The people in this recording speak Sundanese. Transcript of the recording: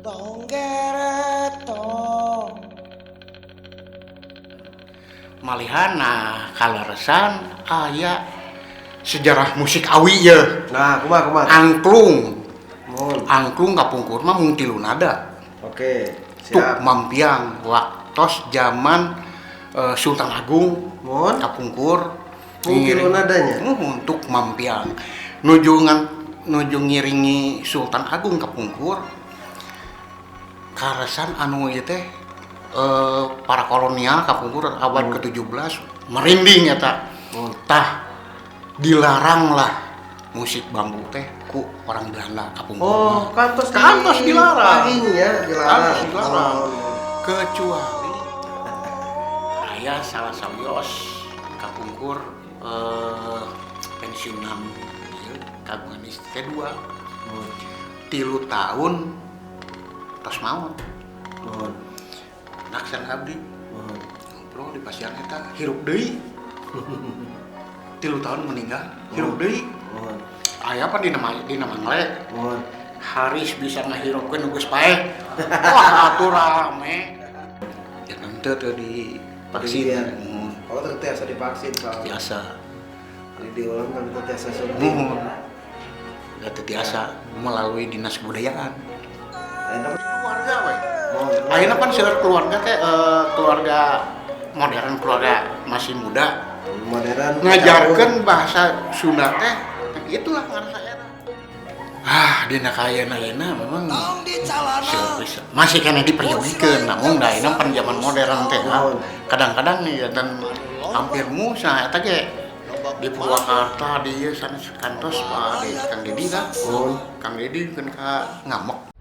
Tong gereto. Malihan, nah, kaleresan aya sejarah musik awi ya. Nah, kumaha kumaha? Angklung. Mohon. Angklung kapungkur mah mung tilu nada. Oke, Tuk siap. Mampiang waktos zaman Sultan Agung kapungkur. Mung tilu nadanya? Untuk mampiang nuju ngan nuju ngiringi Sultan Agung kapungkur, kaleresan anu ieu teh para kolonial kapungkur abad ke-17 merinding eta. Tah, dilarang lah musik bambu teh ku orang Belanda kapungkur. Oh, kantos. Kantos dilarang. Paginya dilarang. Kantos dilarang. Oh. Kecuali aya salah sawios kapungkur pensiunan ieu kagungan istri teh dua, 3 tahun tos maot. Naksan abdi ngobrol di pasian eta hirup deui, 3 tahun meninggal, hirup deui. Aya apa dina Mangle. Haris bisa ngahirupkeun nu geus paeh. Wah, atuh rame ya, nanti teu di vaksin. Iya. Oh, teu tiasa divaksin soalnya. Biasa. Di diulang kan teu tiasa suntik. Muhun. Da teu tiasa melalui dinas kebudayaan. Ayeuna Keluarga we. Mohon. Ayeuna pan seueur keluarga teh keluarga modern, keluarga masih muda modern ngajarkeun bahasa Sunda teh itulah ngarasa era. Ah, dina kaayaan ayeuna memang Tong dicalana. seueur pisan. Masih keneh diperyogikeun, namun da ayeuna pan zaman modern teh ah. Kadang-kadang nih ya, dan hampir musah eta ge di Purwakarta di ieu sanes kantos Pak Kang Dedi lah. Mohon. Kang Dedi kan ka ngamuk.